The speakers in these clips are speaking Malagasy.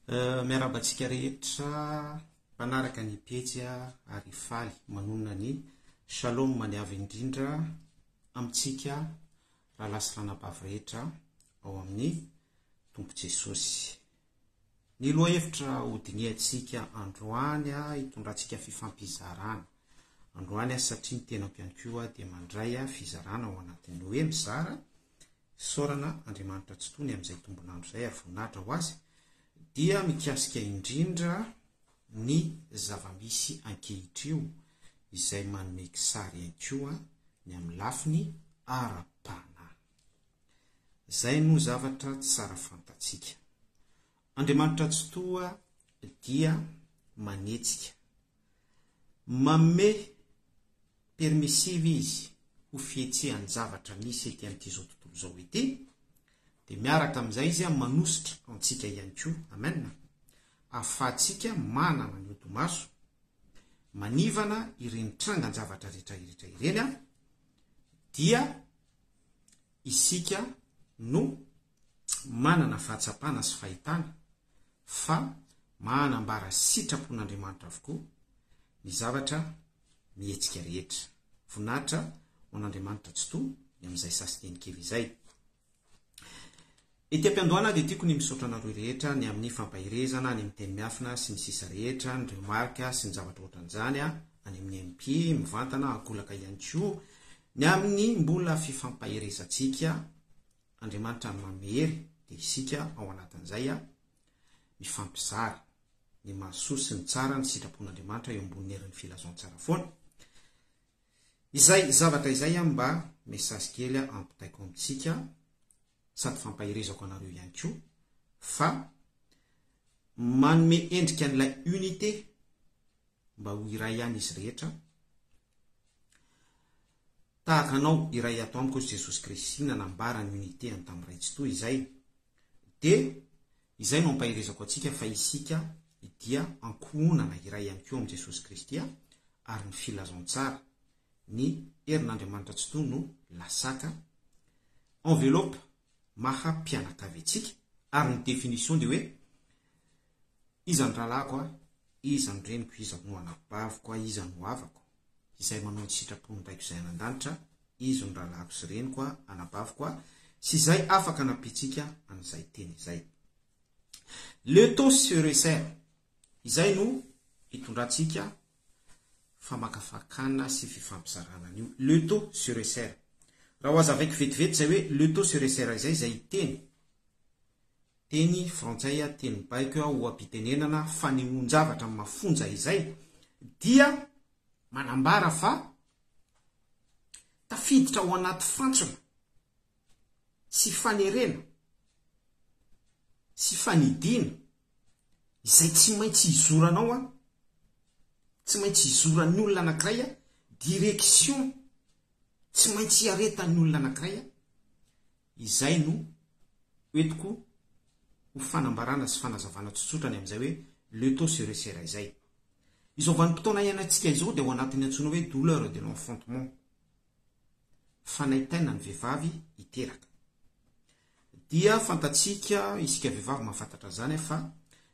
Miarahaba antsika rehetra mpanaraka ny pejy ary faly manonona ny Shalom ny avo indrindra amintsika rahalahy sy ranabavy rehetra ao amin'ny Tompo Jesosy. Ny lohahevitra hodinihantsika androany hitondrantsika fifampizarana androany satria ny tenako ihany koa dia mandray fizarana ao anatin'ny hoe mizara Isaorana Andriamanitra Tsitoha ny amin'izay tombon'andro izay ary voninahitra ho Azy, dia mikasika indrindra ny zava-misy ankehitrio izay manome kisary ihany koa ny amin'ny lafiny ara-panahy. Izay no zavatra tsara fantatsika. Andriamanitra Tsitoha dia manetsika Manome permissive izy ho fihetsehan-javatra misy ety amin'ity izao tontolo izao ity, dia miaraka amin'izay izy manosotra antsika ihany koa, amen, ahafahantsika manana ny odi-maso, manivana ireny trangan-javatra rehetra rehetra ireny, dia isika no manana fahatsapana sy fahitana fa manambara sitrapon'Andriamanitra avokoa ny zavatra mihetsika rehetra. Voninahitra ho an'Andriamanitra Tsitoha ny amin'izay sasinteny kely izay. Ety am-piandohana dia tiako ny misaotra anareo rehetra ny amin'ny fampaherezana any amin'ny teny miafina sy ny sisa rehetra, ny remarque sy ny zavatra ohatran'izany any amin'ny MP mivantana ankolaka ihany koa ny amin'ny mbola fifampaherezantsika Andriamanitra no manome hery dia isika ao anatin'izay mifampizara ny mahasoa sy ny tsara ny sitrapon'Andriamanitra eo ambonin'ny herin'ny filazantsara foana. Izay zavatra izay mba message kely ampitaiko amintsika sady fampaherezako anareo ihany koa fa manome endrika an'ilay unité mba ho iray ihany izy rehetra Tahaka anao iray ato amiko hozy Jesosy Kristy nanambara ny unité any tamin'ny Ray Tsitoha izay dia izay no ampaherezako antsika fa isika dia ankohonana iray ihany koa amin'i Jesosy Kristy ary ny filazantsara ny herin'Andriamanitra Tsitoha no lasaka enveloppe maha mpianakavy antsika ary ny définition dia hoe iza ny rahalahiko a iza ny reniko iza no anabaviko a iza no havako izay manao ny sitrapon'ny Raiko izay any an-danitra, izy no rahalahiko sy reniko, anabaviko, sy izay afaka anampiantsika an'izay teny izay. Le taux se resserre. Izay no hitondrantsika famakafakana sy fifampizarana an'io. Le taux se resserre. Raha ho azavaiko vetivety izay hoe le taux se resserre izay, izay teny, teny frantsay, teny baiko, oha-pitenenana, fanehoan-javatra mafonja izay, dia manambara fa tafiditra ao anaty fantsona sy fanerena sy fanidiana izay tsy maintsy hizoranao an, tsy maintsy hizoran'ny olona anankiray an, direction tsy maintsy hiaretan'ny olona anankiray an, izay no hoentiko ho fanambarana sy fanazavana tsotsotra ny amin'izay hoe le taux se resserre izay. Izao vanim-potoana iainantsika izao dia ao anatin'ny antsoina hoe douleur de l'enfantement, fanaintainan'ny vehivavy hiteraka. Dia fantatsika, isika vehivavy mahafantatra an'izany fa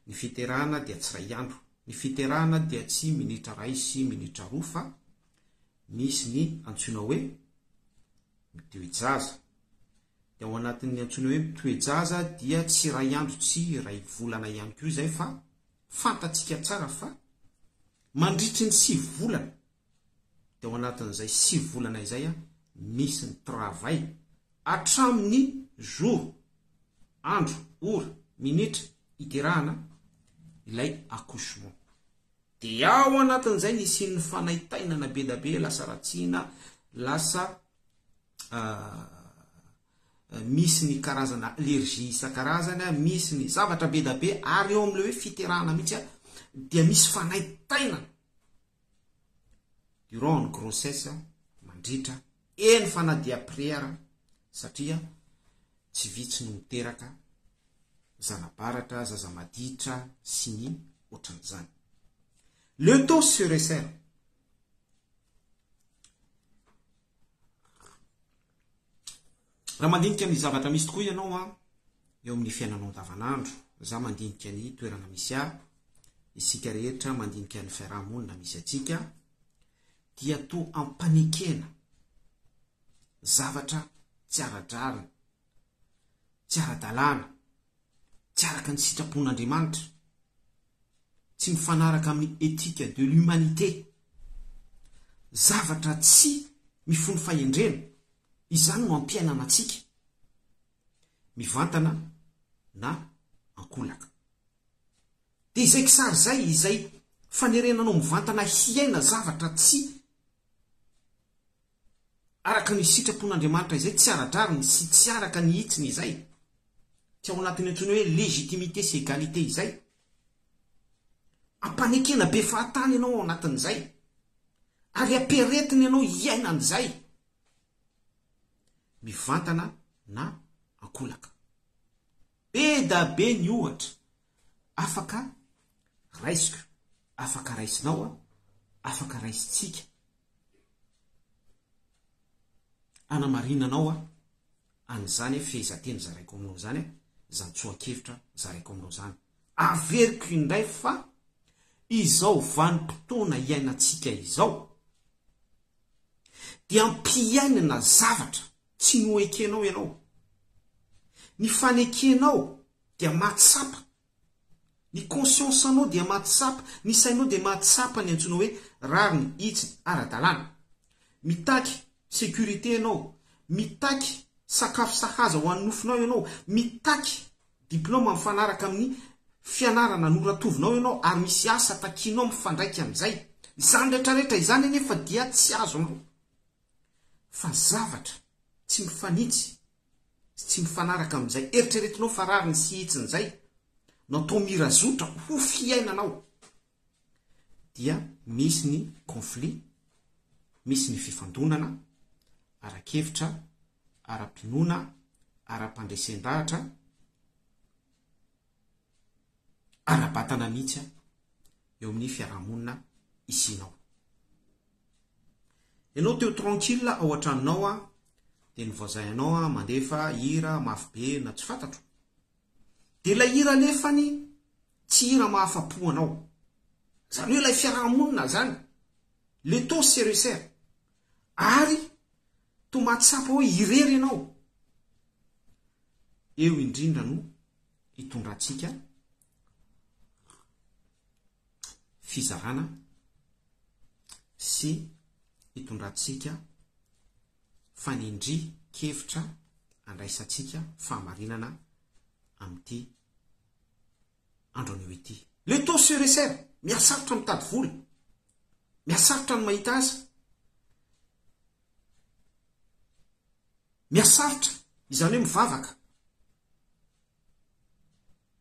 ny fiterahana dia tsy iray andro, ny fiterahana dia tsy minitra iray sy minitra roa fa misy ny antsoina hoe mitoe-jaza. Dia ao anatin'ny antsoina hoe mitoe-jaza dia tsy iray andro tsy iray volana ihany koa izay fa fantatsika tsara fa mandritry ny 9 volana dia ao anatin'izay 9 volana izay misy ny travail hatramin'ny jour, andro, ora, minitra iterahana ilay accouchement. Dia ao anatin'izay ny hisian'ny fanaintainana be da be, lasa ratsiana, lasa misy ny karazana allergie isan-karazany, misy ny zavatra be da be, ary eo amin'ilay hoe fiterahana mihitsy dia misy fanaintainana durant ny grossesse, mandritra, eny fa na dia après ara, satria tsy vitsy no miteraka zana-baratra, zaza maditra sy ny ohatran'izany. Le taux se resserre. Raha mandinika ny zavatra misy tokoa ianao an, eo amin'ny fiainanao andavanandro, za mandinika ny toerana misy ahy, isika rehetra mandinika ny fiaraha-monina misy antsika, dia toa ampanekena zavatra tsy ara-drariny, tsy ara-dalàna, tsy araka ny sitrapon'Andriamanitra, tsy mifanaraka amin'ny éthique de l'humanité, zavatra tsy mifono fahendrena, izany no ampiainana antsika, mivantana na ankolaka. Dia izay kisary izay, izay fanerena anao mivantana hiaina zavatra tsy araka ny sitrapon'Andriamanitra izay, tsy ara-drariny sy tsy araka ny hitsiny izay, tsy ao anatin'ny antsoina hoe légitimité sy égalité izay. Ampanekena be fahatany ianao ao anatin'izay, ary ampiaretina ianao hiaina an'izay, mivantana na ankolaka. Be da be ny ohatra afaka raisiko, afaka raisinao, afaka raisintsika hanamarinanao an'izany fehezanteny zaraiko aminao izany, izany tsoa-kevitra zaraiko aminao izany. Averiko indray fa izao vanim-potoana iainantsika izao dia ampiainana zavatra Tsy noekenao ianao. Ny fanekenao dia mahatsapa. Ny conscience-nao dia mahatsapa, ny sainao dia mahatsapa ny antsoina hoe rariny, hitsiny, ara-dalàna. Mitaky sécurité ianao, mitaky sakafo sahaza ho an'ny nofonao ianao, mitaky diplôme mifanaraka amin'ny fianarana noratovinao ianao ary misy asa takianao mifandraika amin'izay. Izany rehetrarehetra izany anefa dia tsy azonao. fa zavatra tsy mifanitsy sy tsy mifanaraka amin'izay eritreretinao fa rariny sy hitsiny izay no atao mirazotra ho fiainanao dia misy ny conflit, misy ny fifandonana ara-kevitra, ara-pinoana, ara-pandresen-dahatra, ara-batana mihitsy eo amin'ny fiarahamonina isianao. Ianao teo tranquille ao an-tranonao an, dia ny voisin anao an mandefa hira mafy be na tsy fantatro. Dia ilay hira alefany tsy hira mahafa-po anao. Izany hoe ilay fiaraha-monina izany, le taux se resserre. Ary toa mahatsapa hoe irery ianao. Eo indrindra no hitondrantsika fizarana sy hitondrantsika fanindrin-kevitra andraisantsika fahamarinana amin'ity andro anio ity. Le taux se resserre, mihasarotra mitady vola, mihasarotra ny mahita asa, mihasarotra izany hoe mivavaka.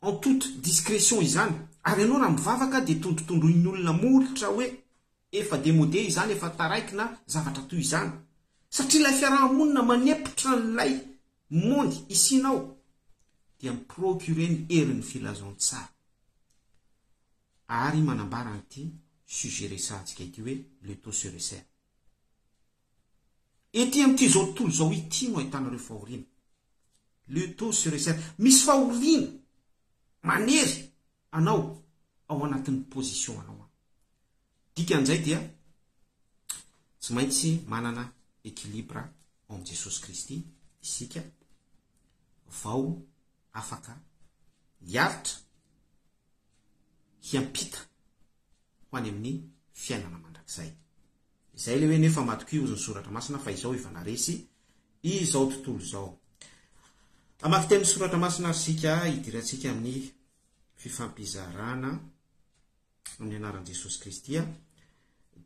En toute discrétion izany. Ary ianao raha mivavaka dia tondrotondroin'ny olona molotra hoe efa demodé izany, efa taraiky na zavatra toy izany. Satria ilay fiaraha-monina manepotra an'ilay monde isianao dia mi-procurer ny herin'ny filazantsara. Ary manambara an'ity sujet resahantsika ity hoe le taux se resserre. Ety amin'ity izao tontolo izao ity no ahitanareo fahoriana. Le taux se resserre. Misy fahoriana manery anao ao anatin'ny position anao any. Dikan'izay dia tsy maintsy manana équilibre ao amin'i Jesosy Kristy isika vao afaka hiaritra, hiampita ho any amin'ny fiainana mandrakizay. Izay ilay hoe nefa matokia hozy ny soratra masina fa izao efa naresy izao tontolo izao. Hamaky tenin'ny soratra masina ary isika hidirantsika amin'ny fifampizarana amin'ny anaran'i Jesosy Kristy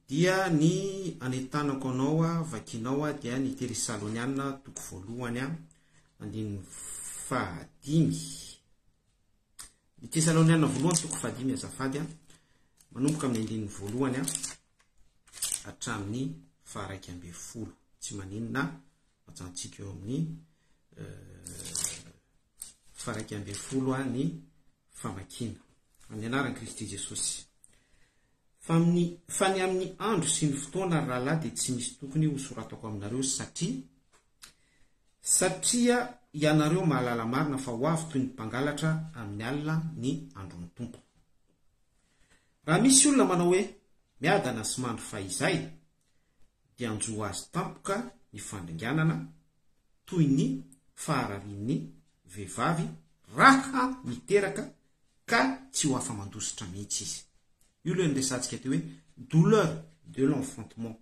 dia ny anentanako anao vakinao dia ny Tesaloniana toko voalohany andininy fahadimy. Ny Tesaloniana voalohany toko fahadimy azafady a, manomboka amin'ny andininy voalohany a, hatramin'ny faharaika ambin'ny folo. Tsy maninona ajantsika eo amin'ny faharaika ambin'ny folo a ny famakiana. Amin'ny anaran'i Kristy Jesosy. Fa amin'ny fa ny amin'ny andro sy ny fotoana ry rahalahy dia tsy misy tokony hosoratako aminareo satria. Satria ianareo mahalala marina fa ho avy toy ny mpangalatra amin'ny alina ny andron'ny Tompo. Raha misy olona manao hoe, Miadana sy mandry fahizay, dia hanjo azy tampoka ny fandringanana toy ny fahararian'ny vehivavy raha miteraka ka tsy ho afa-mandositra mihitsy izy. Io ilay noresahantsika teo hoe douleur de l'enfantement.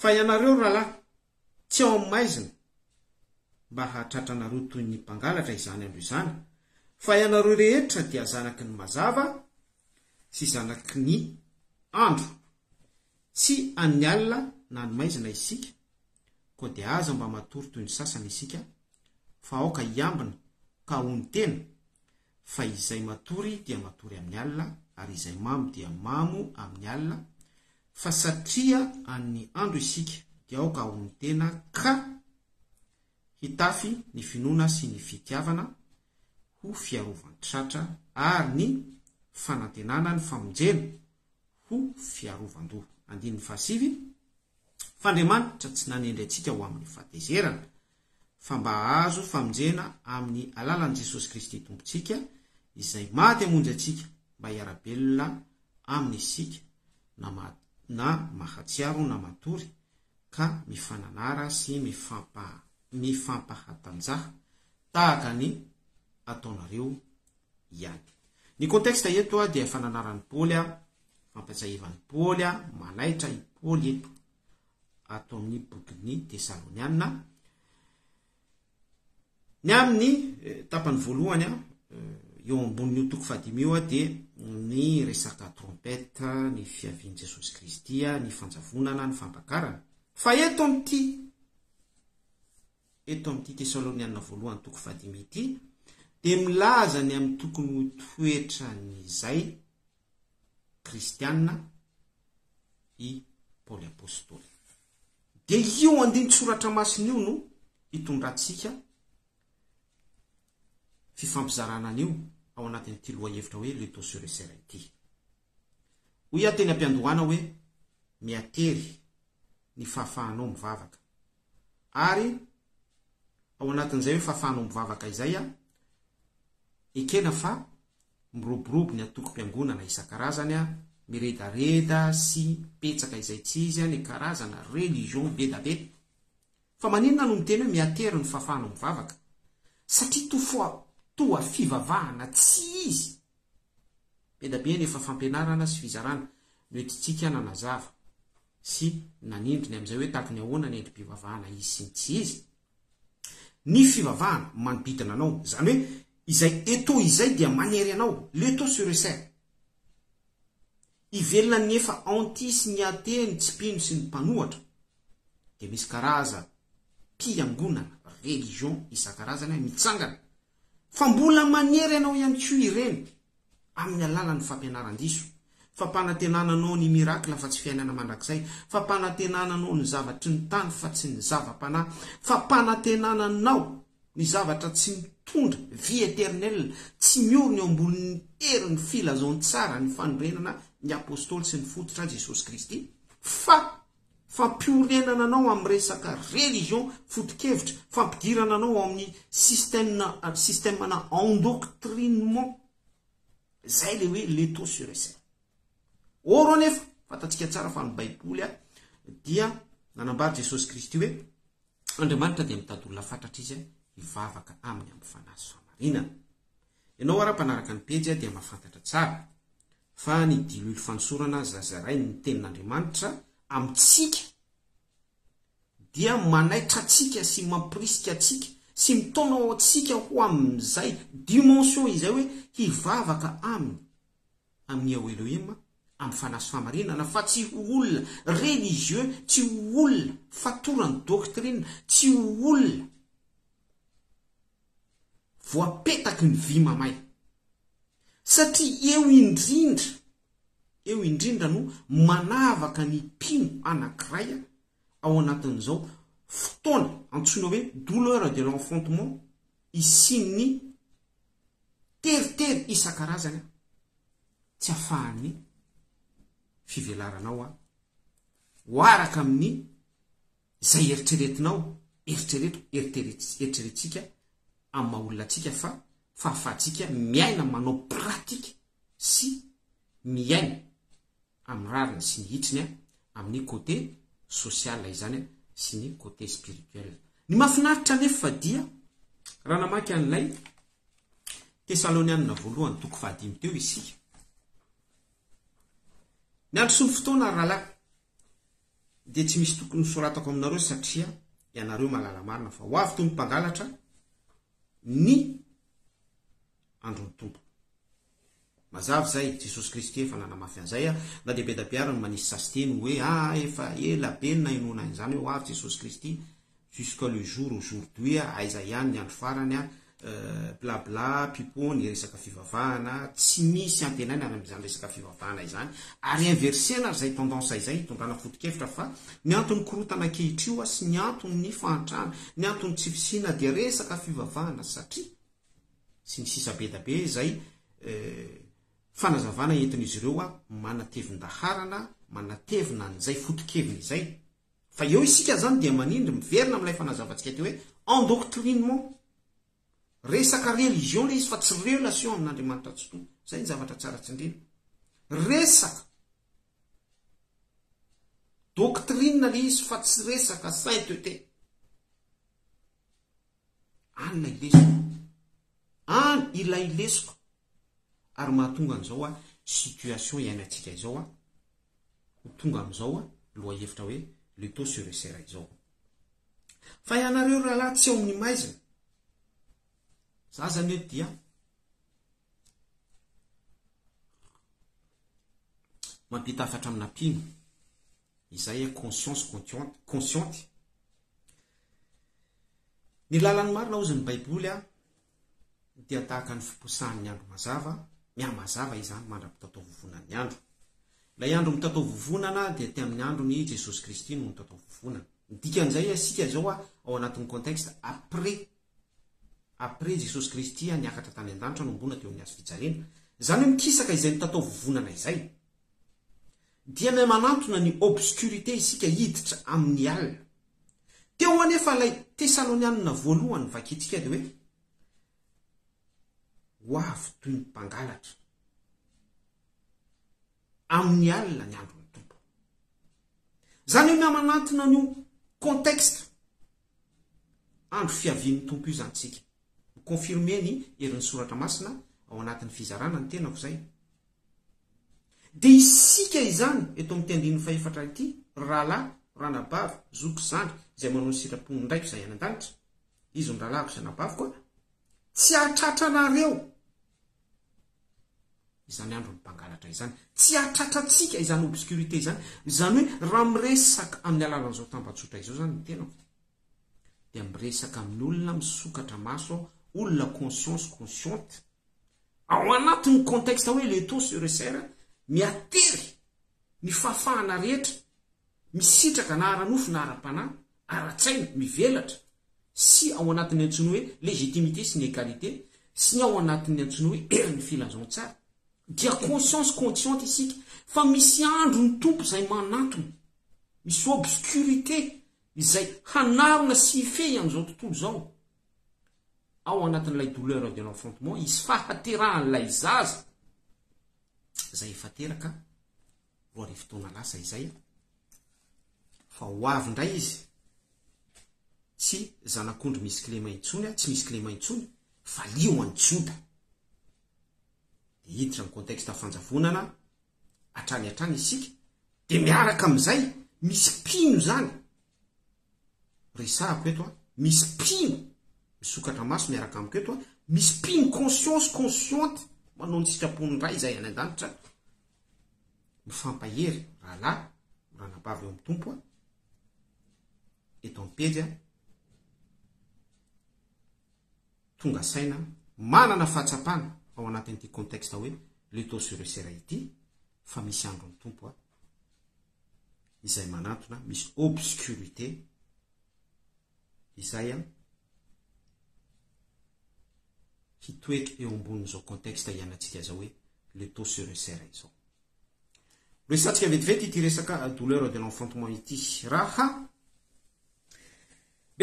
Fa ianareo ry rahalahy, tsy ao amin'ny maizina mba hahatratra anareo toy ny mpangalatra izany andro izany, fa ianareo rehetra dia zanaky ny mazava sy zanaky ny andro. Tsy an'ny alina na ny maizina isika, koa dia aza mba matory toy ny sasany isika, fa aoka hiambina ka hono-tena, fa izay matory dia matory amin'ny alina, ary izay mamo dia mamo amin'ny alina, fa satria an'ny andro isika dia aoka hahonon-tena ka hitafy ny finoana sy ny fitiavana ho fiarovan-tratra ary ny fanantenana ny famonjena ho fiarovan-doha. Andininy fahasivy, Fa Andriamanitra tsy nanendry antsika ho amin'ny fahatezerana, fa mba hahazo famonjena amin'ny alalan'i Jesosy Kristy Tompontsika, izay maty hamonjy antsika mba hiara-belona aminy isika, na na mahatsiaro na matory, ka mifananara sy mifampa mifampahatanjaha, tahaka ny ataonareo ihany. Ny contexte eto dia fananaran'i Paoly, fampatsiahivan'i Paoly, manaitra i Paoly eto ato amin'ny bokin'ny Tesaloniana. Ny amin'ny tapany voalohany eo ambonin'io toko fahadimy io dia ny resaka trompette, ny fiavian'i Jesosy Kristy, ny fanjavonana, ny fampakarana. Fa eto amin'ity eto amin'ity Tesaloniana voalohany toko fahadimy ity dia milaza ny amin'ny tokony ho toetran'izay kristiana i Paoly Apostoly. Dia io andinin-tsoratra masina io no hitondrantsika fifampizarana an'io ao anatin'ity lohahevitra hoe Le taux se resserre ity. Hoy aho teny am-piandohana hoe mihatery ny fahafahanao mivavaka. Ary ao anatin'izay hoe fahafahanao mivavaka izay, ekena fa miroborobo ny antokom-piangonana isan-karazany, miredareda sy betsaka izay tsy izy ny karazana religion be da be. Fa maninona no miteny hoe mihatery ny fahafahanao mivavaka? Satria toa toa fivavahana tsy izy. Be da be ny efa fampianarana sy fizarana noentintsika nanazava sy nanindry ny amin'izay hoe tahaka ny ahoana ny endri-pivavahana izy sy ny tsy izy. Ny fivavahana manodidina anao, izany hoe izay eto izay dia manery anao, l'étau se resserre. Ivelan'ny efa anti sy ny athée, ny tsy mpino sy ny mpanohatra, dia misy karazam-piangonana, religion, isan-karazany mitsangana Fa mbola manery anao ihany koa ireny amin'ny alalan'ny fampianaran-diso, fampanantenana anao ny miracle fa tsy fiainana mandrakizay, fampanantenana anao ny zavatry ny tany fa tsy ny zava-panahy, fampanantenana anao ny zavatra tsy mitondra vie eternelle, tsy miorina eo ambonin'ny herin'ny filazantsara ny fanorenana ny apostoly sy ny fototra Jesosy Kristy, fa Fampiorenana anao amin'ny resaka religion, foto-kevitra, fampidirana anao ao amin'ny système système-na endoctrinement. Zay le hoe l'étau sur essai. Or anefa, fantatsika tsara fa ny Baiboly dia nanambara Jesosy Kristy hoe Andriamanitra dia mitady olona fatratra izy hivavaka aminy amin'ny fanahy sy fahamarinana. Ianao ara mpanaraka ny pejy dia mahafantatra tsara fa ny diloilo fanosorana zazarain'ny Tenin'Andriamanitra amintsika dia manaitra antsika sy mampirisika antsika sy mitaona antsika ho amin'izay dimension izay hoe hivavaka Aminy, amin'i Yahweh Elohim, amin'ny fanahy sy fahamarinana fa tsy ho olona religieux, tsy ho olona fatoran'ny doctrine, tsy ho olona voapetaky ny vy mamay. Satria eo indrindra, eo indrindra no manavaka ny mpino anankiray ao anatin'izao fotoana antsoina hoe douleur de l'enfantement isian'ny teritery isan-karazany tsy afahan'ny fivelaranao ho araka amin'ny izay eritreretinao. Eritrereto, eritreretintsika amin'ny maha olona antsika fa fahafahantsika miaina manao pratique sy miaina amin'ny rariny sy ny hitsiny amin'ny côté social izany sy ny côté spirituel. Ny mahafinaritra anefa dia raha namaky an'ilay Tesalonianina voalohany toko fahadimy teo isika. Ny andro sy ny fotoana ry rahalahy dia tsy misy tokony hosoratako aminareo satria ianareo mahalala marina fa ho avy toy ny mpangalatra ny andron'ny Tompo. Mazava izay, Jesosy Kristy efa nanamafy an'izay, na dia be da be ary ny manisy sasiteny hoe ah efa ela be ny nahenoana an'izany hoe ho avy Jesosy Kristy jusqu'à le jour aujourd'hui, aiza ihany ny andro farany, bla bla, pipo ny resaka fivavahana, tsy misy antenaina any amin'izany resaka fivavahana izany, ary inversena ary izay tendance izay hitondrana foto-kevitra fa ny anton'ny korontana ankehitrio sy ny anton'ny fahantrana, ny anton'ny tsy fisiana dia resaka fivavahana satria sy ny sisa be da be izay fanazavana entin'izy ireo manatevin-daharana, manatevina an'izay foto-keviny izay. Fa eo isika izany dia manindry miverina amin'ilay fanazavantsika teo hoe endoctrinement. Resaka religion ilay izy fa tsy relation amin'Andriamanitra Tsitoha. Izay ny zavatra tsara tsindriana. Resaka doctrine ilay izy fa tsy resaka sainteté. Any ilay lesoka. Any ilay lesoka. Ary mahatonga an'izao situation iainantsika izao ho tonga amin'izao lohahevitra hoe le taux se resserre izao. Fa ianareo rahalahy tsy ao amin'ny maizina. Za zany eto dia mampita hafatra amina mpino izay conscience consciente. Ny lalan'ny marina hozy ny Baiboly dia tahaka ny fiposahan'ny andro mazava, mihamazava izany mandra-pitataovovonan'ny andro. Ilay andro mitataovovonana dia tamin'ny andron'i Jesosy Kristy no nitataovovonana. Ny dikan'izay isika izao ao anatin'ny contexte après après Jesosy Kristy niakatra tany an-danitra nombona teo amin'ny hazo fijaliana. Izany hoe mikisaka izay mitataovovonana izay. Dia mihamanantona ny obscurité isika hiditra amin'ny alina. Teo anefa ilay Tesalonianina voalohany vakintsika dia hoe, Ho avy toy ny mpangalatra amin'ny alina ny andron'ny Tompo. Izany hoe mihamanantona an'io contexte andro fiavian'ny Tompo io izany tsika. Mi-confirmer ny herin'ny Soratra Masina ao anatin'ny fizarana ny tenako izay. Dia isika izany eto amin'ity andininy fahefatra ity, ry rahalahy, ranabavy, zoky, zandry, izay manao ny sitrapon'ny Raiko izay any an-danitra, izy no rahalahiko sy anabaviko, tsy hahatratra anareo izany andron'ny mpangalatra izany, tsy hahatratra antsika izany obscurité izany, izany hoe raha miresaka amin'ny alalan'izao tambajotra izao izany ny tenako, dia miresaka amin'olona misokatra maso aho, olona conscience consciente, Ao anatin'ny contexte hoe le taux se resserre, mihatery ny fahafahana rehetra misitraka na ara-nofo na ara-panahy, ara-tsaina, mivelatra sy ao anatin'ny antsoina hoe légitimité sy ny égalité sy ny ao anatin'ny antsoina hoe herin'ny filazantsara dia conscience consciente isika fa misy andro ny Tompo izay manantona, misy obscurité izay hanarona sy hifehy an'izao tontolo izao. ao anatin'ilay douleur de l'enfantement hisy fahaterahan'ilay zaza izay efa teraka 2000 taona lasa izay fa ho avy indray izy tsy zanak'ondry misy kilema intsony tsy misy kilema intsony fa lio an'i Joda dia hiditra ny contexte fanjavonana hatrany hatrany isika dia miaraka amin'izay misy mpino izany resahako eto a, misy mpino misokatra maso miaraka amiko eto a, misy mpino conscience consciente manao ny sitrapon'ny Ray izay any an-danitra, mifampahery rahalahy, ranabavy eo amin'ny Tompo a, eto am-pejy a, tonga saina, manana fahatsapana ao anatin'ity contexte hoe le taux se resserre ity, fa misy andron'ny Tompo a. izay manantona, misy obscurité izay hitoetra eo ambonin'izao contexte iainantsika izao hoe le taux se resserre izao. Resatsika vetivety ity resaka douleur de l'enfantement ity. Raha.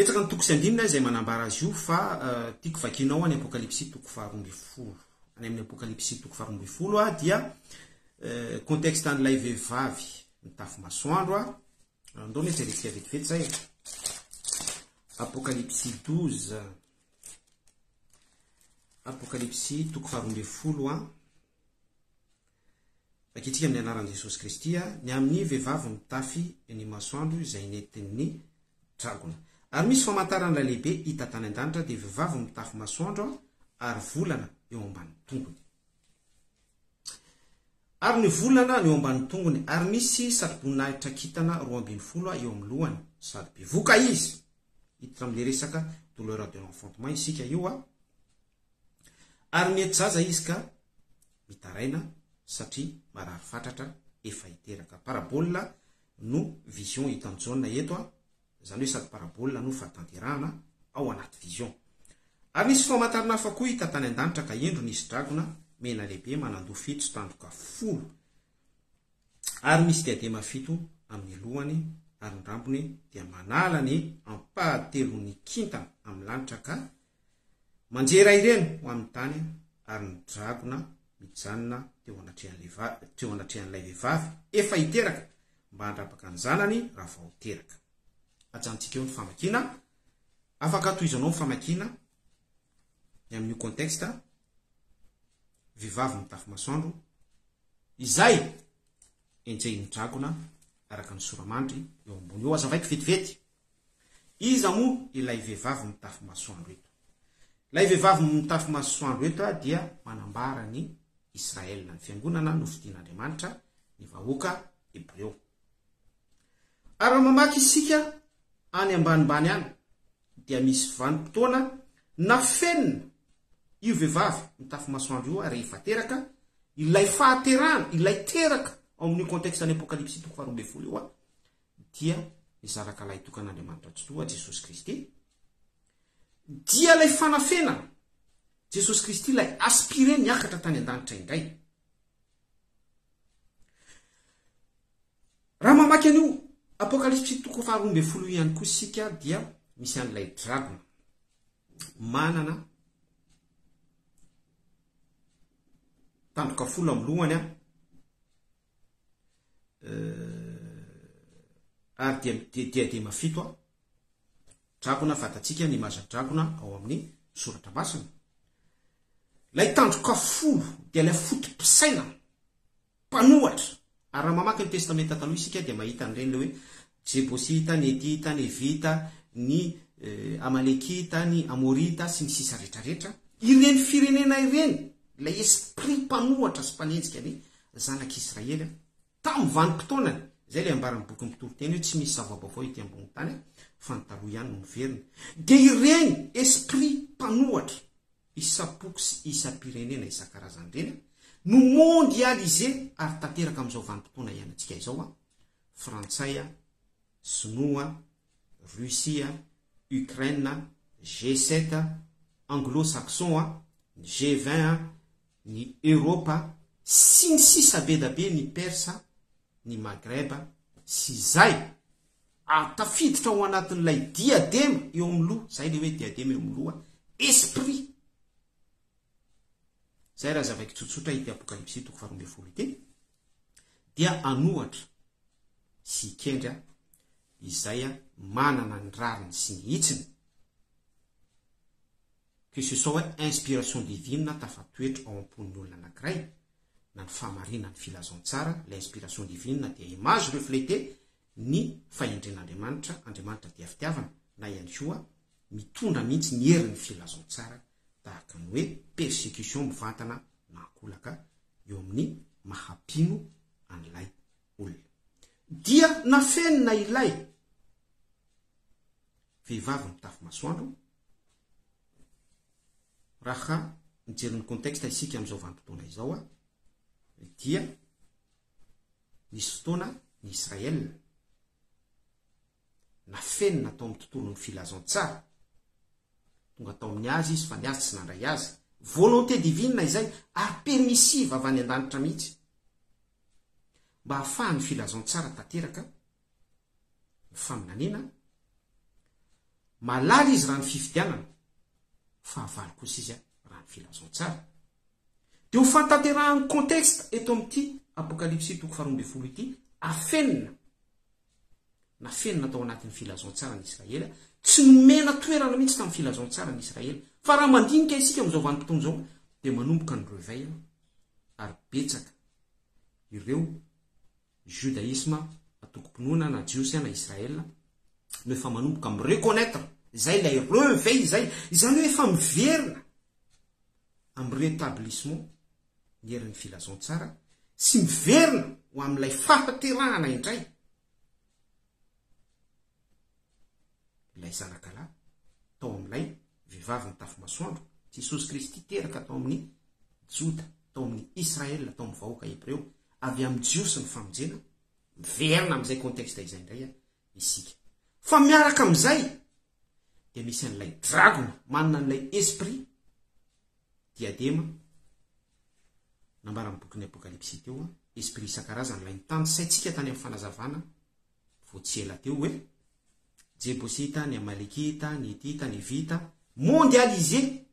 Betsaka ny toko sy andininy izay manambara azy io fa tiako vakianao any Apokalypsy toko faha-12. Any amin'ny Apokalypsy toko faha-12 dia contexte an'ilay vehivavy mitafy masoandro. Andao anie jerentsika vetivety izay e. Apokalypsy 12. Apokalypsy toko faha-12. Vakintsika amin'ny anaran'i Jesosy Kristy ny amin'ny vehivavy mitafy ny masoandro izay nentin'ny dragona. Ary misy famantarana lehibe hita tany an-danitra, dia vehivavy mitafy masoandro ary volana eo ambany tongony. Ary ny volana no eo ambany tongony, ary misy satroboninahitra kintana 12 eo amin'ny lohany, sady bevoka izy. Hiditra amin'ilay resaka douleur de l'enfantement isika io. Ary mety zaza izy ka mitaraina satria marary fatratra efa hiteraka. Parabole no vision hitan'i Jaona eto a, izany hoe sady parabole no fahatanterahana ao anaty vision. Ary nisy famantarana hafa koa hita tany an-danitra ka indro nisy dragona mena lehibe manan-doha fito sy tandroka folo. Ary misy diadema fito amin'ny lohany ary ny rambony dia manala ny ampahatelon'ny kintana amin'ny lanitra ka Manjera ireny ho amin'ny tany ary ny dragona mijanona teo anatrehan'ilay teo anatrehan'ilay vehivavy efa hiteraka mba handrapaka ny zanany raha vao teraka. Ajanontsika eo ny famakiana. Afaka tohizanao ny famakiana ny amin'io contexte vehivavy mitafy masoandro izay enjehin'ny dragona araka ny sora-mandry eo ambony eo. Azavaiko vetivety. Iza moa ilay vehivavy mitafy masoandro eto? Ilay vehivavy mitafy masoandro eto dia manambara ny Israel, ny fiangonana nofidin'Andriamanitra, ny vahoaka hebreo. Ary raha mamaky isika any ambanimbany any dia misy vanim-potoana nafenina io vehivavy mitafy masoandro io rehefa teraka, ilay fahaterahana, ilay teraka ao amin'io contexte any Apokalypsy toko faharoa ambin'ny folo io dia ny Zanaka Lahitokan'Andriamanitra Tsitoha, Jesosy Kristy, dia ilay fanafenana, Jesosy Kristy ilay aspiré niakatra tany an-danitra indray. Raha mamaky an'io Apokalypsy toko faha-12 io ihany koa isika dia misy an'ilay dragona manana tandroka folo amin'ny lohany an, Ary dia dia diadema fito aho. Dragona fantatsika ny maha dragona ao amin'ny soratra masina. Ilay tandroka folo dia ilay foto-pisainana, mpanohatra. Ary raha mamaky ny Testamenta Taloha isika dia mahita an'ireny ilay hoe Jebosita, ny Hetita, ny Hevita, ny Amalekita, ny Amorita sy ny sisa rehetra rehetra. Ireny firenena ireny, ilay esprit mpanohatra sy mpanenjika ny zanak'Israely tamin'ny vanim-potoanany. Izay ilay ambaran'ny bokin'ny Mpitoriteny hoe tsy misy zava-baovao ety ambonin'ny tany fa ny taloha ihany no miverina. Dia ireny esprit mpanohatra isam-poko sy isam-pirenena isan-karazany ireny no mondialisé ary tanteraka amin'izao vanim-potoana iainantsika izao, Frantsay, Sinoa, Russie, Ukraine, G7, Anglo-Saxon, ny G20, ny Eoropa sy ny sisa be da be ny Persa, ny Maghreb sy izay ary tafiditra ao anatin'ilay diadema eo amin'ny loha, izay ilay hoe diadema eo amin'ny loha, esprit. Izay raha azavaiko tsotsotra ity Apokalypsy toko faharoa ambin'ny folo ity dia an'ohatra sy hikendry izay manana ny rariny sy ny hitsiny. Que ce soit hoe inspiration divine tafatoetra ao am-pon'ny olona anankiray, na ny fahamarinan'ny filazantsara, ilay inspiration divine dia image reflétée ny fahendren'Andriamanitra, Andriamanitra dia fitiavana, na ihany koa mitondra mihitsy ny herin'ny filazantsara tahaka ny hoe persécution mivantana na ankolaka eo amin'ny maha mpino an'ilay olona. Dia nafenina ilay vehivavy mitafy masoandro, Raha mijery ny contexte isika amin'izao vanim-potoana izao dia nisy fotoana ny Israël nafenina tao amin'ny tontolon'ny filazantsara. Tonga tao amin'ny azy izy fa ny azy tsy nandray azy. Volonté divine izay ary permissive avy any an-danitra mihitsy mba hahafahan'ny filazantsara tanteraka ny faminaniana. Malala izy raha ny fifidianana, fahavalo kosa izy raha ny filazantsara. Dia ho fahatanterahan'ny contexte eto amin'ity Apokalypsy toko faharoa ambinifolo ity, afenina, nafenina tao anatin'ny filazantsara ny Israely, tsy nomena toerana mihitsy tamin'ny filazantsara ny Israely. Fa raha mandinika isika amin'izao vanim-potoana izao dia manomboka ny reveil ary betsaka ireo judaïsme, antokom-pinoana na jiosy na Israël no efa manomboka mi-reconnaitre izay ilay reveil izay, izany hoe efa miverina amin'ny rétablissement ny herin'ny filazantsara sy miverina ho amin'ilay fahaterahana indray ilay zanakalahy tao amin'ilay vehivavy nitafy masoandro, Jesosy Kristy teraka tao amin'ny Joda, tao amin'ny Israël, tao amin'ny vahoaka hebreo, avy amin'ny Jiosy ny famonjena, miverina amin'izay contexte izay indray isika. Fa miaraka amin'izay dia misy an'ilay dragona manana an'ilay esprit diadema nambaran'ny bokin'ny Apokalypsy teo, esprit isan-karazany ilay nitanisaintsika tany amin'ny fanazavana vao tsy ela teo hoe Jebosita, ny Amalekita, ny Hitita, ny Hevita, mondialisé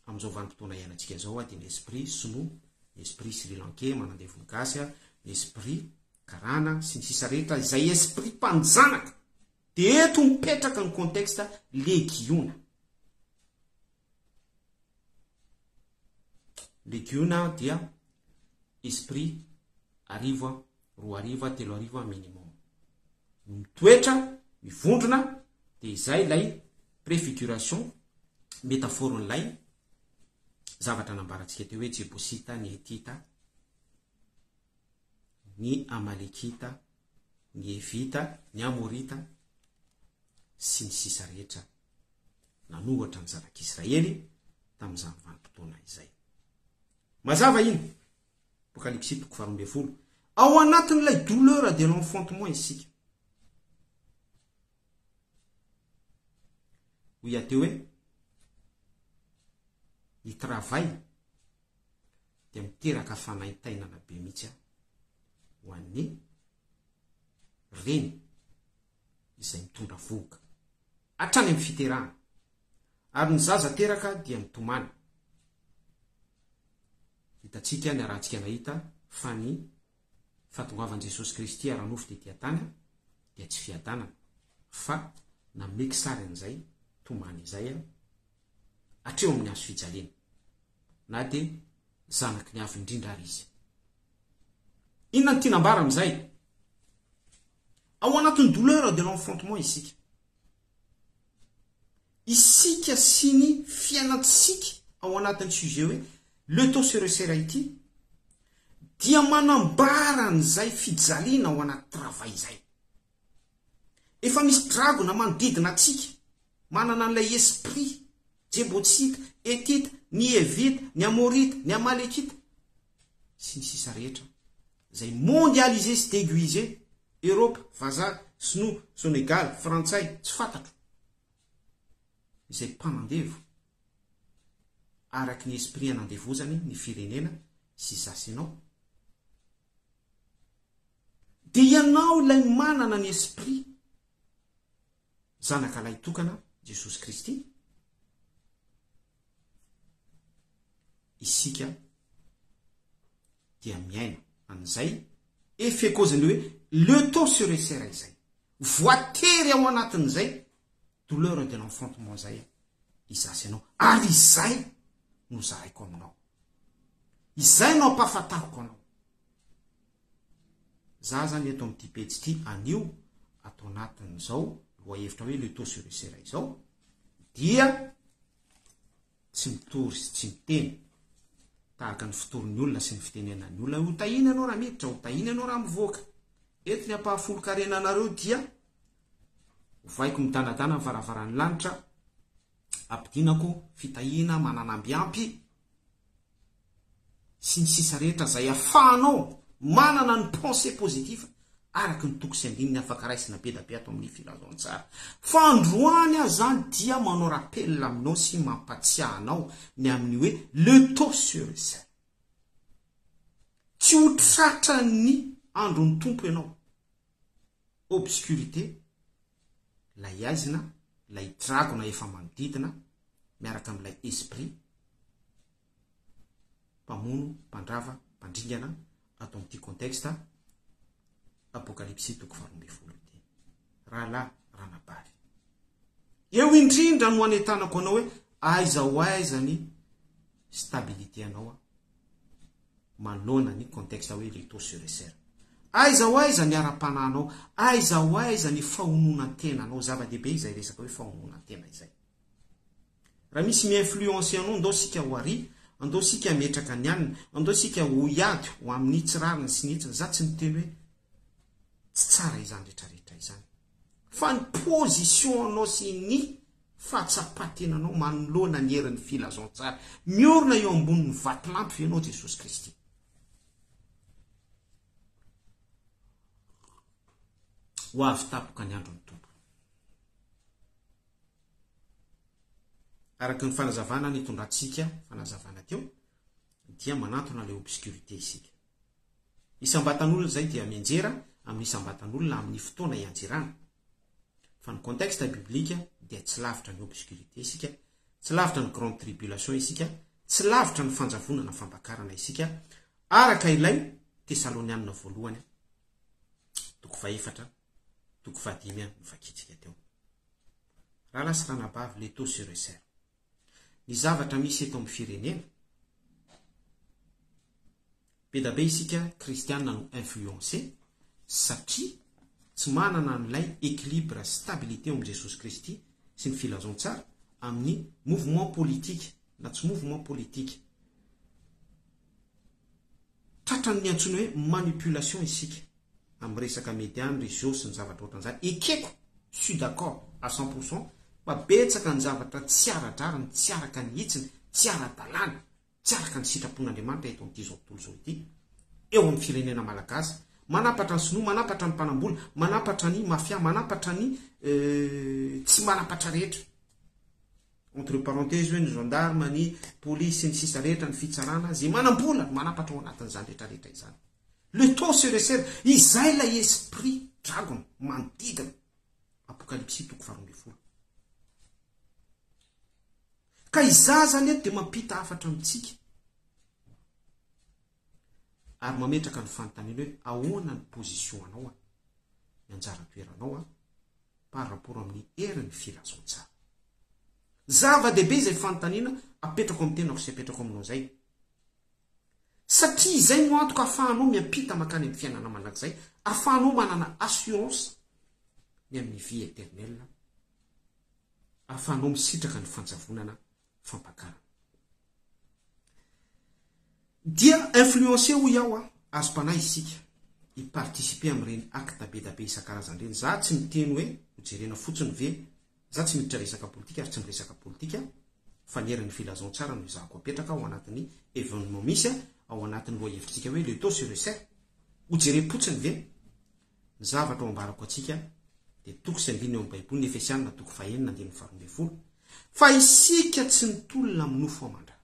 amin'izao vanim-potoana iainantsika izao dia ny esprit sinoa, ny esprit sri lankais manandevo ny gasy, ny esprit karana sy ny sisa rehetra izay esprit mpanjanaka dia eto mipetraka ny contexte legiona. Legiona dia esprit arivo, 2000, 3000 minimum. Mitoetra, mivondrona, dia izay ilay préfiguration, métaphore-n'ilay zavatra nambarantsika teo hoe Jebosita, ny Hetita, ny Amalekita, ny Hevita, ny Amorita, sy ny sisa rehetra nanohatra ny zanak'Israely tamin'izany vanim-potoana izay. Mazava iny. Apokalypsy toko faharoa ambinifolo. Ao anatin'ilay douleur de l'enfantement isika. Hoy aho teo hoe, ny travail dia miteraka fanaintainana be mihitsy ho an'ny reny izay mitondra vohoka hatrany amin'ny fiterahana ary ny zaza teraka dia mitomany. Hitantsika, niarahantsika nahita fa ny fahatongavan'i Jesosy Kristy ara-nofo tety an-tany dia tsy fiadanana fa nanome kisary an'izay tomany izay hatreo amin'ny hazo fijaliana na dia zanaky ny Avo Indrindra ary izy. Inona no tiana ambara amin'izay? Ao anatin'ny douleur de l'enfantement isika. Isika sy ny fiainantsika ao anatin'ny sujet hoe le taux se resserre ity dia manambara an'izay fijaliana ao anaty travail izay. Efa misy dragona manodidina antsika manana an'ilay esprit Jebosita, Hetita, ny Hevita, ny Amorita, ny Amalekita, sy ny sisa rehetra izay mondialisé sy déguisé, Europe, vazaha, sinoa, sonegaly, frantsay, tsy fantatro, izay mpanandevo araky ny esprit anandevozany ny firenena sy izaho sy ianao, dia ianao ilay manana ny esprit Zanaka lahitokana Jesosy Kristy, isika dia miaina an'izay effet cause-n'ny hoe le taux se resserre izay. Voatery ao anatin'izay douleur de l'enfantement izay izaho sy ianao. Ary izay no zaraiko aminao. Izay no ampahafantariko anao. Za zany eto amin'ity pejy ity anio ato anatin'izao lohahevitra hoe le taux se resserre izao dia tsy mitory sy tsy miteny tahaka ny fitorin'ny olona sy ny fitenenan'ny olona ho tahiana ianao raha miditra, ho tahiana ianao raha mivoaka. Eto ny ampahafolon-karenanareo dia ovaiko midanadana ny varavaran'ny lanitra, ampidinako fitahiana mananamby ampy sy ny sisa rehetra izay afahanao manana ny pensée positif araka ny toko sy andininy afaka raisina be da be ato amin'ny filazantsara. Fa androany aho izany dia manao rappel aminao sy mampatsiahy anao ny amin'ny hoe le taux sur le Tsy ho tratran'ny andron'ny Tompo ianao. Obscurité. Ilay aizina, ilay dragona efa manodidina miaraka amin'ilay esprit mpamono, mpandrava, mpandringana ato amin'ity contexte Apokalypsy toko faharoa ambin'ny folo ity. Rahalahy, ranabavy. Eo indrindra no anentanako anao hoe aiza ho aiza ny stabilité anao manoloana ny contexte hoe l'étau se resserre. Aiza ho aiza ny ara-panahinao, aiza ho aiza ny fahononan-tenanao, zava-dehibe izay resaka hoe fahononan-tena izay. Raha misy mi-influencer anao, ndao isika ho ary, andao isika hametraka ny anina, andao isika ho hiady ho amin'ny tsy rariny sy ny hitsiny, za tsy miteny hoe tsy tsara izany retraretra izany. Fa ny position-nao sy ny fahatsapan-tenanao manoloana ny herin'ny filazantsara, miorina eo ambonin'ny vatolampy ve ianao Jesosy Kristy? Ho avy tampoka ny andron'ny Tompo. Araka ny fanazavana nitondrantsika fanazavana teo, dia manantona ilay obscurité isika. Isam-batan'olona izay dia mianjera amin'ny isam-batan'olona amin'ny fotoana ianjerana. Fa ny contexte biblique dia tsy lavitra ny obscurité isika, tsy lavitra ny grande tribulation isika, tsy lavitra ny fanjavonana fampakarana isika, araka ilay Tesalonianina voalohany toko fahefatra, toko fahadimy novakintsika teo. Rahalahy sy ranabavy, le taux se resserre. Ny zavatra misy eto amin'ny firenena, be da be isika kristiana no influencer satria tsy manana an'ilay équilibre stabilité ao amin'i Jesosy Kristy sy ny filazantsara amin'ny mouvement politique na tsy mouvement politique. Tratran'ny antsoina hoe manipulation isika amin'ny resaka media, ny réseau sy ny zavatra ohatran'izany. Ekeko, je suis d'accord à 100 pour cent fa betsaka ny zavatra tsy ara-drariny, tsy araka ny hitsiny, tsy ara-dalàna, tsy araka ny sitrapon'Andriamanitra eto amin'ity izao tontolo izao ity, eo amin'ny firenena malagasy. Manampatra ny sinoa, manampatra ny mpanambola, manampatra ny mafia, manampatra ny tsy manampatra rehetra. Entre parenthèses hoe ny gendarme, ny police sy ny sisa rehetra, ny fitsarana, izay manam-bola no manampatra ao anatin'izany rehetra rehetra izany. Le taux se resserre, izay ilay esprit dragon manodidina. Apokalypsy toko faharoa ambin'ny folo. Ka izaho izany eto dia mampita hafatra amintsika ary mametraka ny fanontaniana hoe ahoana ny position anao, ny anjara toeranao par rapport amin'ny herin'ny filazantsara. Zava-dehibe izay fanontaniana apetrako amin'ny tenako sy apetrako aminao izay. Satria izay no antoka ahafahanao miampita mankany amin'ny fiainana mandrakizay, ahafahanao manana assurance ny amin'ny vie éternelle, ahafahanao misitraka ny fanjavonana fampakarana. Dia influencer hoy aho a, azom-panahy isika hi-participer amin'ireny acte be da be isan-karazany ireny. Za tsy miteny hoe ho jerena fotsiny ve, za tsy miditra resaka politika ary tsy miresaka politika fa ny herin'ny filazantsara no ezahako apetraka ao anatin'ny evenement misy ao anatin'ny lohahevitsika hoe le taux se resserre. Ho jerem-potsiny ve? Ny zavatra ho ambarako antsika dia toko sy andininy ao amin'ny Baiboly, ny Efesianina toko fahenina andininy faharoa ambin'ny folo, fa isika tsy mitolona amin'ny nofo aman-dra.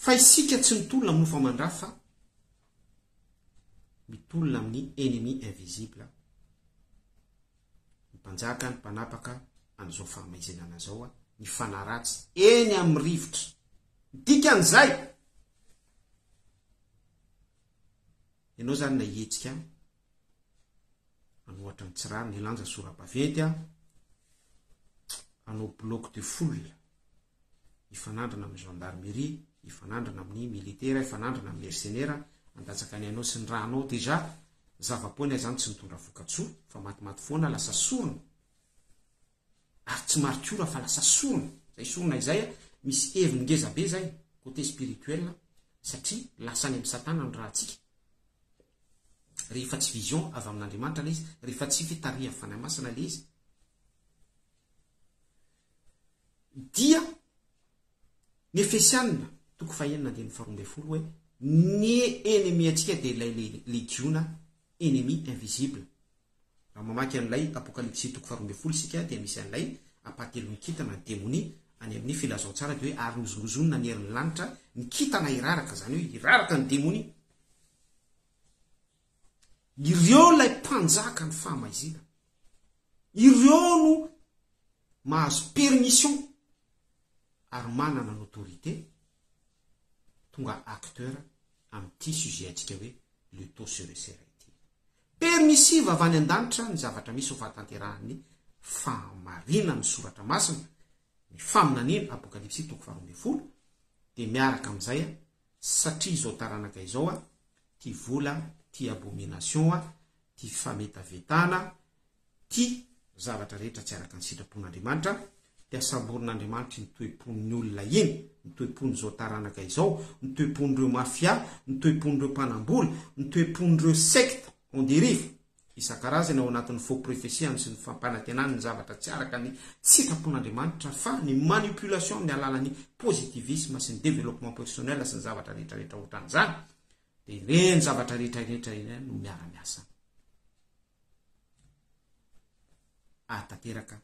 Fa isika tsy mitolona amin'ny nofo aman-dra fa mitolona amin'ny ennemi invisible, ny mpanjaka, ny mpanapaka an'izao fahamaizinana izao, ny fanahy ratsy eny amin'ny rivotra. Dikan'izay, Ianao izany na hihetsika hanohatra ny tsy rariny, hilanja sora-baventy, hanao bloc de foule, hifanandrina amin'ny gendarmerie, hifanandrina amin'ny militaire, hifanandrina amin'ny mercenaires, handatsaka ny ainao sy ny rànao, déjà zava-poana izany tsy nitondra vokatsoa fa matimaty foana, lasa sorona. Ary tsy martiora fa lasa sorona, izay sorona izay misy heviny ngeza be izay, côté spirituel, satria lasa any amin'i satana ny rahantsika, rehefa tsy vision avy amin'Andriamanitra ilay izy, rehefa tsy fitarihan'ny Fanahy Masina ilay izy, dia ny Efesianina toko fahenina andininy faharoa ambin'ny folo hoe ny ennemi antsika dia ilay legiona ennemi invisible. Raha mamaky an'ilay Apokalypsy toko faharoa ambin'ny folo isika dia misy an'ilay ampahatelon'ny kintana, ny demonia, any amin'ny filazantsara dia hoe ary nozongozonina ny herin'ny lanitra, ny kintana hiraraka, izany hoe hiraraka ny demonia. Ireo ilay mpanjaka ny fahamaizinana. Ireo no mahazo permission ary manana ny autorité tonga acteur amin'ity sujet antsika hoe le taux se resserre ity. Permissive avy any an-danitra ny zavatra misy ho fahatanterahan'ny fahamarinan'ny soratra masina, ny faminaniana, Apokalypsy toko faharoa ambinifolo, dia miaraka amin'izay satria izao taranaka izao tia vola, tia abomination, tia fametavetana, tia zavatra rehetra tsy araka ny sitrapon'Andriamanitra, dia samborin'Andriamanitra iny toe-pon'ny olona iny, ny toe-pon'izao taranaka izao, ny toe-pon'ireo mafia, ny toe-pon'ireo mpanambola, ny toe-pon'ireo secte en dérive isan-karazany ao anatin'ny faux prefesiany sy ny fampanantenany ny zavatra tsy araka ny sitrapon'Andriamanitra fa ny manipulation amin'ny alalan'ny positivisme sy ny développement personnel sy ny zavatra rehetra rehetra ohatran'izany dia ireny zavatra rehetra rehetra ireny no miara-miasa ahatanteraka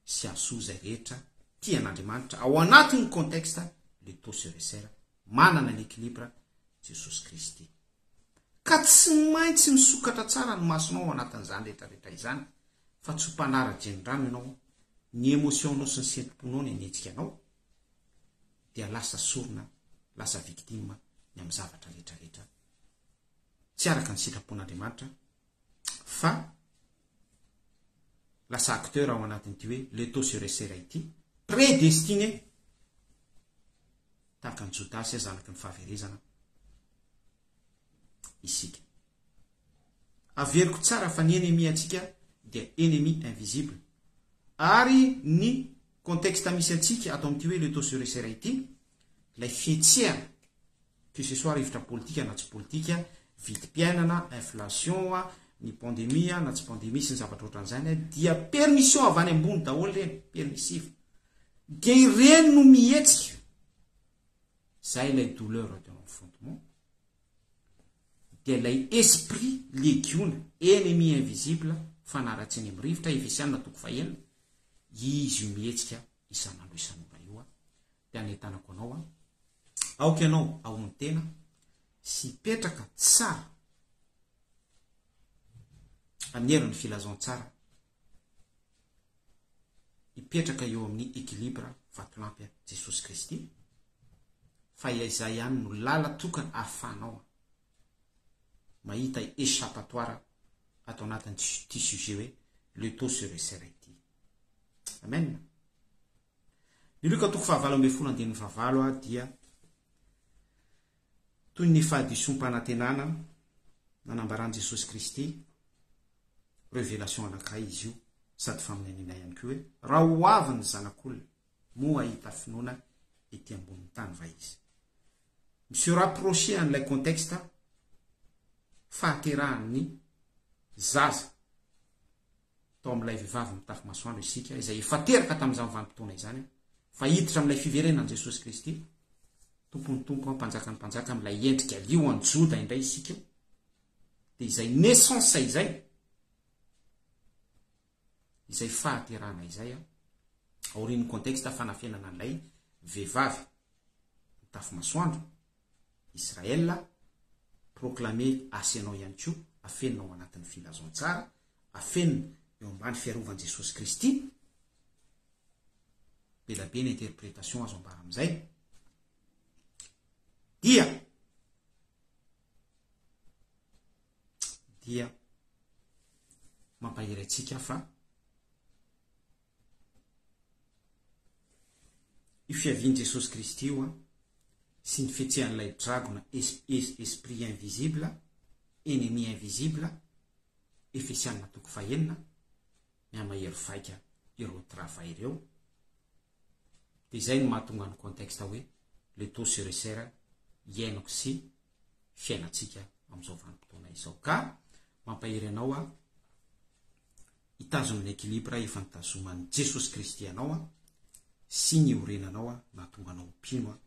sy hahasoa izay rehetra tia an'Andriamanitra ao anatin'ny contexte le taux se resserre manana ny équilibre Jesosy Kristy. Ka tsy maintsy misokatra tsara ny masonao ao anatin'izany rehetra rehetra izany fa tsy ho mpanara-drenirano ianao, ny émotion-nao sy ny sentom-ponao ny hanetsika anao dia lasa sorona, lasa victime ny amin'ny zavatra rehetra rehetra tsy araka ny sitrapon'Andriamanitra fa lasa acteur ao anatin'ity hoe le taux se resserre ity, prédestiné tahaka an'i Jodasy zanaky ny fahaverezana isika. Averiko tsara fa ny ennemi antsika dia ennemi invisible ary ny contexte misy antsika ato amin'ity hoe le taux se resserre ity, ilay fihetsehana que ce soit rivotra politika na tsy politika, vidim-piainana, inflation, ny pandemie na tsy pandemie sy ny zavatra ohatran'izany dia permission avy any ambony daholo ireny, permissive. Dia ireny no mihetsika. Izay ilay douleur de l'enfantement. Dia ilay esprit legiona, ennemi invisible, fanaratsy eny amin'ny rivotra, Efesiana toko fahenina, izy io mihetsika isan'andro isan'ora io. Dia anentanako anao aho. Aoka ianao hahonon-tena sy hipetraka tsara amin'ny herin'ny filazantsara, hipetraka eo amin'ny équilibre vatolampy Jesosy Kristy, fa izay ihany no lala tokana ahafahanao mahita échappatoire ato anatin'ity sujet hoe le taux se resserre ity. Amen. Ny Lioka toko fahavalo ambinifolo andininy fahavalo dia toy ny fahadisoam-panantenana nanambaran'i Jesosy Kristy revelation anankiray izy io sady faminaniana ihany koa hoe raha ho avy ny Zanak'olona moa hahita finoana ety ambonin'ny tany va izy? Mi-se rapprocher an'ilay contexte fahaterahan'ny zaza tao amin'ilay vehivavy mitafy masoandro isika, izay efa teraka tamin'izany vanim-potoana izany, fa hiditra amin'ilay fiverenan'i Jesosy Kristy, Tompon'ny tompo, Mpanjakan'ny mpanjaka, amin'ilay endrika lioan'i Joda indray isika, dia izay naissance izay, izay fahaterahana izay, aorian'ny contexte fanafenana an'ilay vehivavy mitafy masoandro, Israël, proclamer asianao ihany koa, afenina ao anatin'ny filazantsara, afenina eo ambany fiarovan'i Jesosy Kristy, be da be ny interpretation azo ambara amin'izay, dia dia mampahery antsika fa io fiavian'i Jesosy Kristy io sy ny fihetsehan'ilay dragona esprit invisible, ennemi invisible, Efesiana toko fahenina, mihamahery vaika ireo travail ireo, dia izay no mahatonga ny contexte hoe le taux se resserre iainako sy fiainantsika amin'izao vanim-potoana izao. Ka mampahery anao aho hitazona ny équilibre efa nitazoman'i Jesosy Kristy anao sy niorenanao nahatonga anao ho mpino.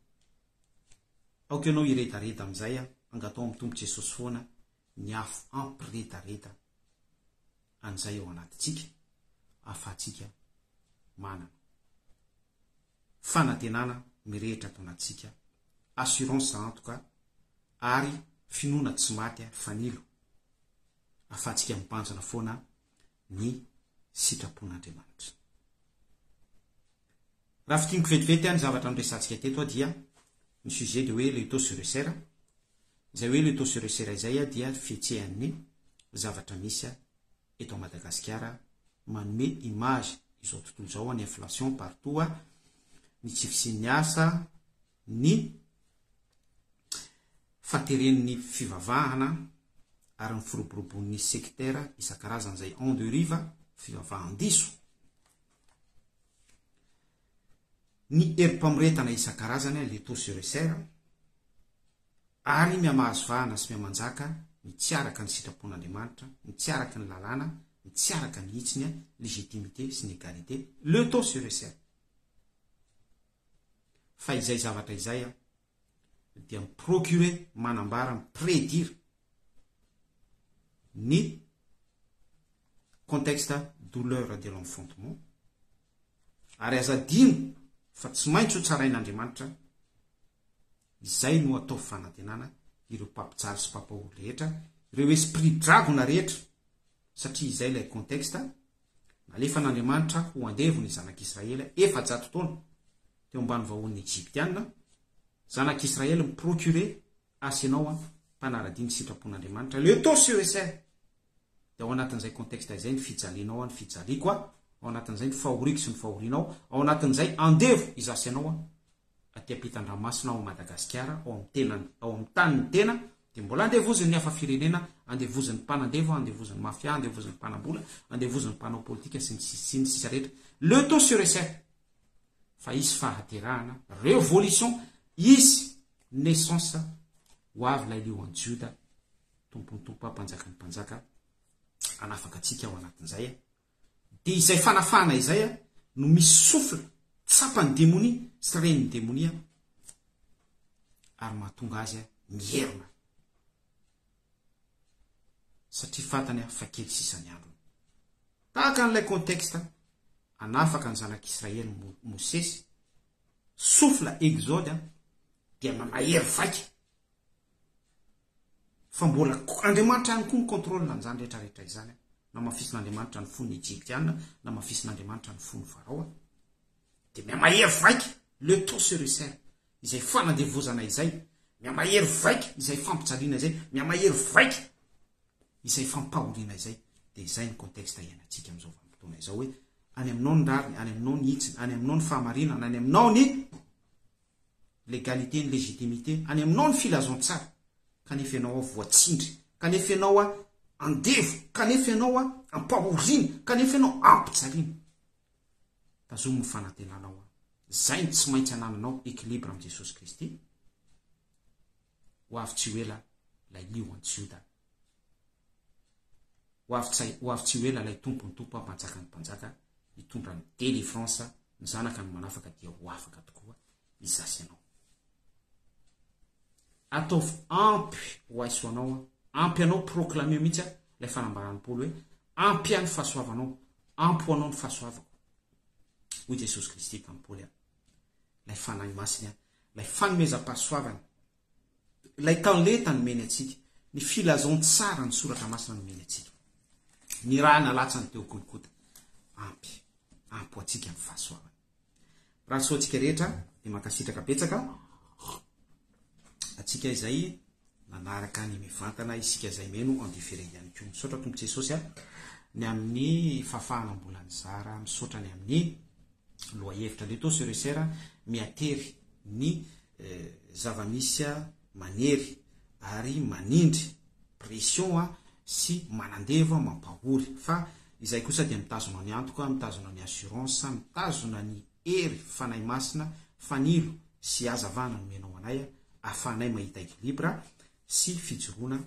Aoka ianao hiredareda amin'izay, angatao amin'ny Tompo Jesosy foana ny afo hampiredareda an'izay ao anatintsika ahafahantsika manana fanantenana mirehitra ato anatintsika, assurance antoka ary finoana tsy maty fanilo ahafahantsika mibanjina foana ny. sitrapon'Andriamanitra. Raha fintiniko vetivety ny zavatra noresahantsika teto dia ny sujet dia hoe le taux se resserre, izay hoe le taux se resserre izay dia fihetsehan'ny zavatra misy eto Madagasikara manome image izao tontolo izao ny inflation partout, ny tsy fisian'ny asa, ny fateren'ny fivavahana ary ny firoborobon'ny sectaire isan-karazany izay en derive fivavahan-diso. Ny herim-pamoretana isan-karazany, les taux se resserrent, ary mihamahazo vahana sy mihamanjaka ny tsy araka ny sitrapon'Andriamanitra, ny tsy araka ny lalàna, ny tsy araka ny hitsiny, légitimité sy ny égalité, le taux se resserre. Fa izay zavatra izay dia mi-procurer, manambara, mi-prédire ny contexte douleur de l'enfantement ary aza adino fa tsy maintsy ho tsarain'Andriamanitra izay no ataovy fanantenana ireo mpampijaly sy mpampahory rehetra, ireo esprit dragona rehetra satria izay ilay contexte nalefan'Andriamanitra ho andevo ny zanak'Israely 400 taona teo ambany vahoan'ny Egyptiana, zanak'Israely mi-procurer asy ianao an, mpanaradia ny sitrapon'Andriamanitra, le taux sur essai! Dia ao anatin'izay contexte izay ny fijalianao an, ny fijaliako an, ao anatin'izay ny fahoriako sy ny fahorianao, ao anatin'izay andevo izaho sy ianao an, aty ampitan-dranomasina ao Madagasikara, ao amin'ny tena, ao amin'ny tanin'ny tena, dia mbola andevozin'ny hafa firenena, andevozin'ny mpanandevo, andevozin'ny mafia, andevozin'ny mpanambola, andevozin'ny mpanao politika sy ny sisa sy ny sisa rehetra. Le taux sur essai! Fa hisy fahaterahana, révolution, hisy naissance ho avy ilay lion'i Joda, Tompon'ny tompo, Mpanjakan'ny mpanjaka, hanafaka antsika ao anatin'izay. Dia izay fanafahana izay no misy souffle tsapan'ny demonia sy renin'ny demonia ary mahatonga azy mierona satria fantany fa kely sisa ny androny. Tahaka an'ilay contexte hanafaka ny zanak'Israely Mosesy, souffle exode dia mamahery vaika Fa mbola Andriamanitra ihany koa mi-contrôle an'izany rehetra rehetra izany. Namafisin'Andriamanitra ny fon'ny Egyptiana, namafisin'Andriamanitra ny fon'i Farao. Dia mihamahery vaika, le taux se resserre. Izay fanandevozana izay, mihamahery vaika izay fampijaliana izay, mihamahery vaika izay fampahoriana izay. Dia izay ny contexte iainantsika amin'izao vanim-potoana izao hoe any aminao ny rariny, any aminao ny hitsiny, any aminao ny fahamarinana, any aminao ny Légalité ny légitimité any aminao ny filazantsara kanefa ianao voatsindry kanefa ianao andevo kanefa ianao ampahoriana kanefa ianao ampijaliana. Tazomy ny fanantenanao zay no tsy maintsy anananao équilibre amin'i Jesosy Kristy. Ho avy tsy ho ela lay lion Joda. Ho avy tsy ho avy tsy ho ela ilay Tompon'ny Tompo Mpanjakan'ny Mpanjaka hitondra ny délivrance ny zanaka ny manafaka dia ho afaka tokoa izaho sy ianao. Ataovy ampy ho ahy sy ho anao aho, ampy anao proclameo mihitsy aho ilay fanambaran'i Paoly hoe ampy ahy ny fahasoavanao, ampy ho anao ny fahasoavako. Hoy Jesosy Kristy tamin'i Paoly aho. Ilay Fanahy Masina, ilay fanomezam-pahasoavana Ilay talenta nomeny antsika, ny filazantsara ny soratra masina nomeny antsika, ny rà nalatsany teo Golgota, ampy, ampy ho antsika ny fahasoavany. Mirary soa antsika rehetra, dia mankasitraka betsaka antsika izay nanaraka ny mivantana, isika izay mino en différé ihany koa. Misaotra Tompo Jesosy a, ny amin'ny fahafahana mbola nizara, misaotra ny amin'ny lohahevitra le taux se resserre mihatery ny zava-misy manery ary manindry pression sy manandevo mampahory fa izay kosa dia mitazona ny antoka mitazona ny assurance mitazona ny hery fanahy masina fanilo sy hazavana nomenao anay ahafahanay mahita equilibre sy fijoroana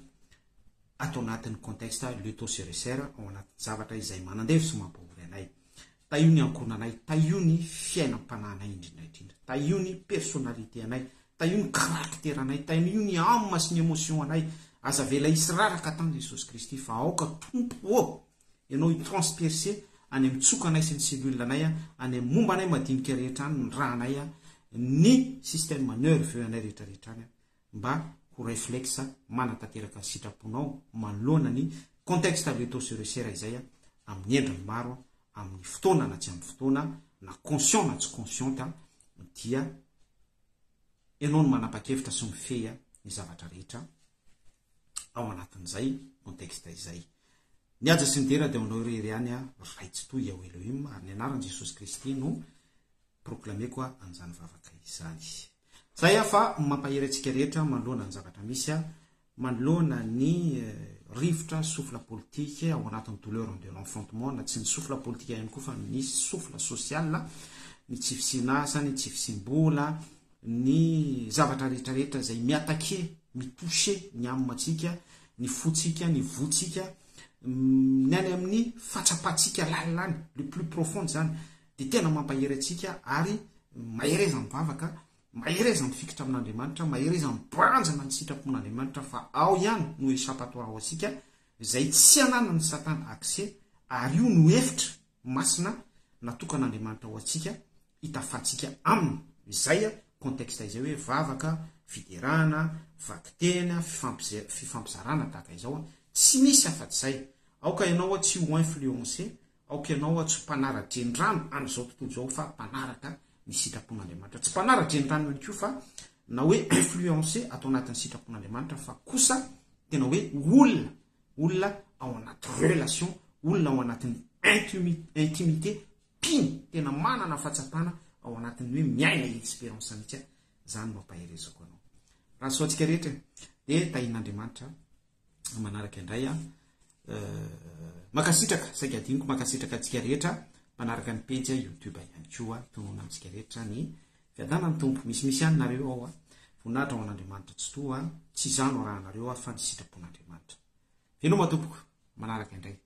ato anatin'ny contexte le taux se resserre ao anatin'ny zavatra izay manandevo sy mampahory anay. Tahio ny ankohonanay, tahio ny fiainam-panahinay indrindra indrindra, tahio ny personnalité anay, tahio ny caractère anay, tahio ny âme sy ny émotion anay, aza avela hisy raraka tany Jesosy Kristy fa aoka Tompo ô Ianao hi-transpercer any amin'ny tsokanay sy ny cellule anay, any amin'ny momba anay madinika rehetra any, ny rànay, ny système nerveux anay rehetra rehetra any. mba ho reflexe manatanteraka ny sitraponao manoloana ny contexte le taux se resserre izay amin'ny endriny maro. Amin'ny fotoana na tsy amin'ny fotoana, na conscient na tsy conscient dia ianao no manapa-kevitra sy mifehy ny zavatra rehetra ao anatin'izay contexte izay. Ny haja sy ny dera dia ho anao irery ihany ry Ray Tsitoha Yahweh Elohim ary ny anaran'i Jesosy Kristy no proclameko an'izany vavaka izany. Zay aho fa mampahery antsika rehetra manoloana ny zavatra misy manoloana ny rivotra souffle politique ao anatin'ny douleur de l'enfantement na tsy ny souffle politique ihany koa fa ny souffle social, ny tsy fisian'asa, ny tsy fisiam-bola, ny zavatra rehetra rehetra izay mi-attaquer, mi-toucher ny âme-ntsika, ny fontsika, ny votsika, ny any amin'ny fahatsapantsika lalina any, le plus profond izany, dia tena mampahery antsika ary mahereza mivavaka, mahereza mifikitra amin'Andriamanitra, mahereza mibanjina ny sitrapon'Andriamanitra fa ao ihany no échappatoire ho antsika izay tsy ananan'i Satana accès ary io no efitra masina natokan'Andriamanitra ho antsika hitafantsika aminy. Izay contexte izay hoe vavaka, fiderana, vakiteny, fifampizarana tahaka izao, tsy misy afa-tsy izay. Aoka ianao tsy ho influencer Aoka ianao tsy ho mpanara-drenirano an'izao tontolo izao fa mpanaraka ny sitrapon'Andriamanitra. Tsy mpanara-drenirano ihany koa fa na hoe influencer ato anatin'ny sitrapon'Andriamanitra fa kosa tena hoe olona, olona ao anaty relation, olona ao anatin'ny intimité, mpino, tena manana fahatsapana ao anatin'ny hoe miaina expérience mihitsy. Izany no ampaherezako anao. Raha soa antsika rehetra e, dia tahin'Andriamanitra. manaraka indray a. Mankasitraka, saika adinoko, mankasitraka antsika rehetra mpanaraka ny pejy YouTube ihany koa. Tonona amintsika rehetra ny fiadanan'ny Tompo. Misimisy ihany nareo ao a. Voninahitra ho an'Andriamanitra Tsitoha. Tsy izaho no arahanareo fa ny sitrapon'Andriamanitra. Veloma tompoko, manaraka indray.